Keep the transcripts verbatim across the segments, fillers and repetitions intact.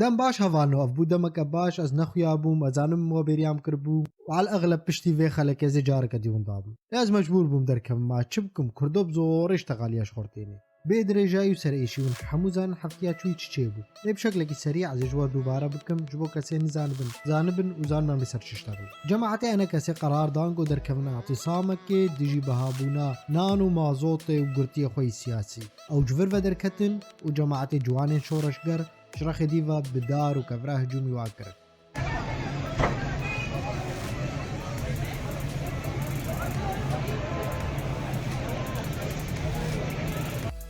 Dem baş hevalno, ev bû demeke baş, ez nexuya bûm, ez zanim we bêriyam kiribû. Û al exleb piştî vê xelekê ez ê careke dî winda bim. Ez mecbûr bûm derkevim, ma çi bikim, Kurdo bi zorê ji texaliya ji xwe têne. Bê dirêjayî û serêşî hûn hemû zanin heftiya çûyî çi çêbû. Lê bi şeklekî serî ez ê ji we dubare bikim, ji bo kesê nizanibin, zanibin û zanibin em ê ser çi ştexilin. Cemaetê enekesê qerar dan ku derkevin îtîsamekê dijî bihabûna nan û mazotê û girtiyê xwe yî siyasî. Ew ji vir ve derketin û cemaetê ciwanên şoreşger ji rexê dî ve bi dar û kevra hicûmî wan kirin.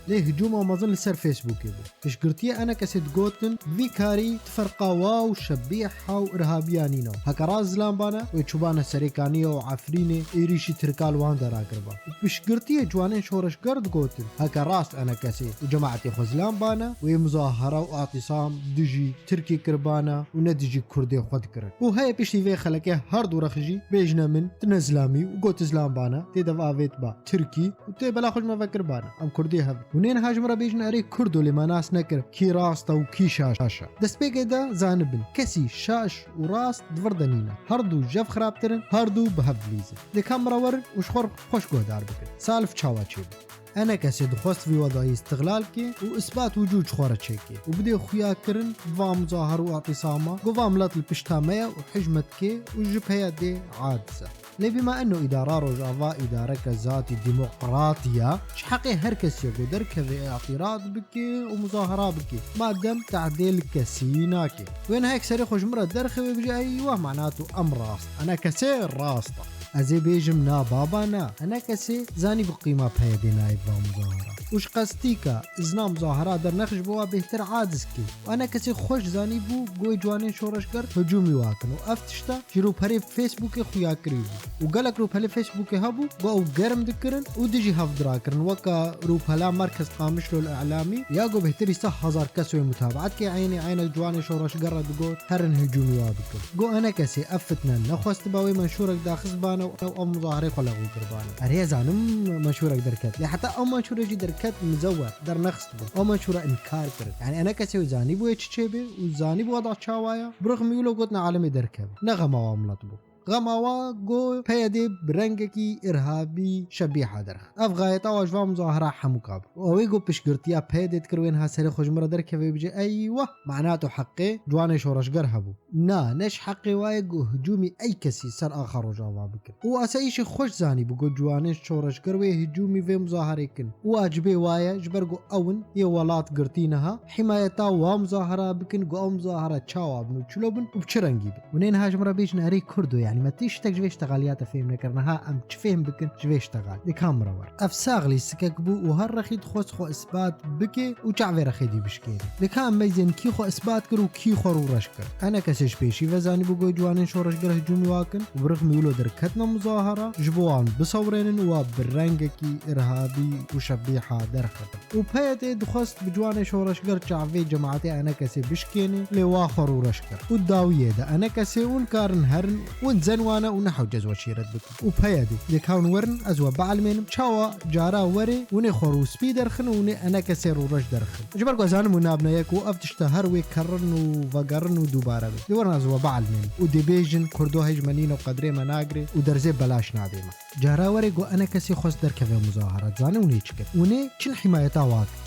Lê hicûma mezin li ser Facebookê bû. Piştgirtiyê enekesê digotin, bi vî karî ti ferqa wa û şebîha û irhabiya nîne. Heke rast zilam bane, wê çûbane Serêkaniyê û Efrînê êrîşî Tirka li wan de rakiriba. Û piştgirtiyê ciwanên şoreşger digotin, heke rast enekesê û cemaetê xwe zilam bane, wê muzahara û îtîsam dijî Tirkî kiribana û ne dijî Kurdê xwe dikirin. Û heye piştî vê xelekê her du rex jî bêjine min, tu ne zilamî û got zilam bana, tê dev avêt ba Tirkî û tê bela xwe ji me ve kiribana. Em Kurdê hev in. Hûn ê niha ji min re bêjin erê Kurdo lê me nas nekir kî rast e û kî şaş e. Destpêkê de zanibin, kesî şaş û rast di vir de nîne. Her du ji hev xirabtir in, her du bi hev dilîzin. Lê ka min re werin û ji xwe re xweş guhdar bikin. Salif çawa çêbû? Enekesê dixwest vî wedayî îstixlal ke û îsbat wicû ji xwe re çêke û bidê xuyakirin va muzahara û îtîsama, ku va milet li pişta me ye û hicmet ke û ji PYDê aciz e. Lê bîma eno îdara Rojava îdareke zatî demokratî ya, ji heqê her kesî ye ku derkeve îtîraz bike û muzahara bike, madem tehdê li kesî nake. Wê niha yek serê xwe ji min re derxe, wê bije, eywa, mana tu em rast. Enekesê rast e. Ez ê bêjim na baba na. Enekesê zanî bi qîma PYDê nayê va muzahara. Û ji qestîka izna muzahara dernex ji bo wa bêhtir aciz kê. Û enekesê xweş zanî bû, goyê ciwanên şoreşger hicûmî wa kin. Û ev tişta ji rûpelê Facebookê xuya kirî bû. Û gelek rûpelê Facebookê hebû, ku ew germ dikirin û dijî hev dirakirin. Weka rûpela Merkez Qamişlo li Îlamî, ya ku bêhtir î sed hezar kes wê mutabaet kê, eynê eynek ciwanê şoreşger re digot, herin hicûmî wa bikin. Got, enekesê ev fitne nexwestiba, wê menşûrek daxistbane û ew, ew muzaharê xwe lexû kiribane. Erê, ez zanim menşûrek derket. Lê heta ew menşûrê jî derket mizewer, dernexistibû. Ew menşûra înkar kirin. Yanî enekesê wê zanîbû wê çi çêbê û zanîbû weda çawa ye. Bi rixmî wilo gotin alemê derkeve. Ne xema wa milet bû. Xema wa ku PYDê bi rengekî îrhabî şebîha derxist. Ev xayeta wa ji van muzahara hemûka bû. Û ew ê ku piştgirtiya PYDê dikir wê niha serê xwe ji min re derkeve bije, eywa, mana tu heqê ciwanê şoreşger hebû. Na, ne ji heqê wa ye ku hicûmî ey kesî ser axa Rojava bikin. Û asayîşê xweş zanîbû ku ciwanên şoreşger wê hicûmî vê muzaharê kin. Û acibê wa ye, ji ber ku ew in yê welat girtî niha, himayeta wa muzahara bikin ku ew muzahara çawa bin û çilo bin û bi çi rengî bin. Hûn ê niha ji min re bêjin, erê Kurdo, yanî me tiştek ji vê ştexaliya te fêm nekir, niha em çi fêm bikin ji vê ştexal? Lê ka min re wer. Ev saxlî sikek bû û her rexî dixwest xwe isbat bike û çavê rexê dî bişkêne. Lê ka em meyzên kî xwe isbat kir û kî xwe rûreş kir? Enekesê ji pêşî ve zanîbû ku ciwanên şoreşger hicûmî wa kin û bi rixmî wilo derketine muzahara, ji bo wan bisewrênin û wa bi rengekî îrhabî û şebîha derxistin. Û PYDê dixwest bi ciwanê şoreşger çavê cemaetê enekesê bişkêne, lê wa xwe rûreş kir. Û dawiyê de enekesê hûn karin herin, hûn zen wane û ne hewce ez we şîret bikim. Û PYDê, lê ka hûn werin, ez we bielmênim, çawa cara werê hûn ê xwe rûspî derxin û hûn ê enekesê rûreş derxin. Ji ber ku ez zanim hûn nabine yek û ev tişta her wê kerin û vegerin û dubare bin. Lê werin ez we bielmênim. Û dê bêjin, Kurdo hej me nîne û qedrê me nagirê û derzê belaş nadê me. Cara werê ku enekesê xwest derkeve muzahara, dizane hûn ê çi kir? Hûn ê çin himayeta wa kir?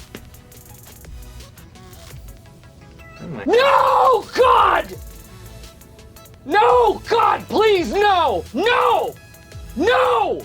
No, God! No, God, please, no! No! No!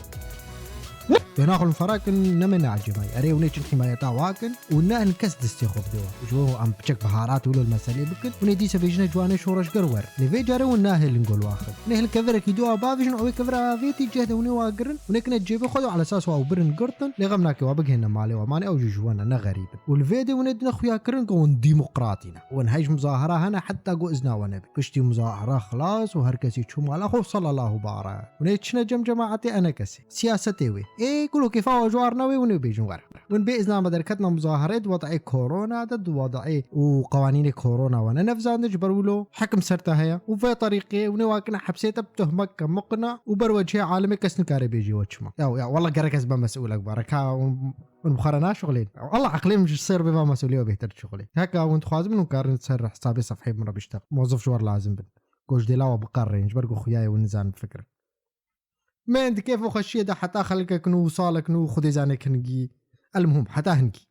Wê naxwin ferakin, nemê neecêbay. Erê, hûn ê çin himayeta wa kin û ne hin kes destê xwe bide wa. Ji bo em piçek biharat wilo li meselê bikin, hûn ê dîsa bêjine ciwanê şoreşger wer. Lê vê carê hûn nahêlin gol wa xin. Hûn ê hin kevirekî dua bavêjin, ew ê kevira avêtî cih de hûn ê wa girin, hûn ê kine cêbê xwe de û ala esas wa ew birin girtin, lê xem nake wa bigihêne malê wa. Mane ew jî ji we ne, ne xerîb in. Û li vê de hûn ê dine xuya kirin ku hûn demokratî ne. Hûn hej muzahara hene heta ku izna we nebe. Piştî muzahara xilas û her kesî çû mala xwe û sallallahu bara. Hûn ê çine cem cemaetê enekesê. Siyasetê wê. Ê Kul û kêfa we ji war newê û nê bêjin were. Win bê îznan ve derketina muzaherê di wedayê korona de, di wedayê û qewanînê korona we ne nevzandin, ji ber wilo hekim ser te heye û vê terîqê û nê wakine hepsê te bi tohmeke miqna û ber wecihê alemê kes nikare bêjî we çima. Ya, ya, wela gerek ez be mesûlek ba. Reka hûn, hûn bi xwe re naşixulên. Allah eqlê min ji sêr bê va mesûlê we bêhtir dişixulê. Heka hûn dixwazin hûn karin ser hesabê sefheyê min re bişte. Mozif ji we re lazim bin. Goşdêla we biqerrên, ji ber ku xuyayê hûn nizanin bifikirin. Min di kêf û xweşiyê de heta xelkek nû û salek nû Xwedê zane hingî. Elmuhim, heta hingî.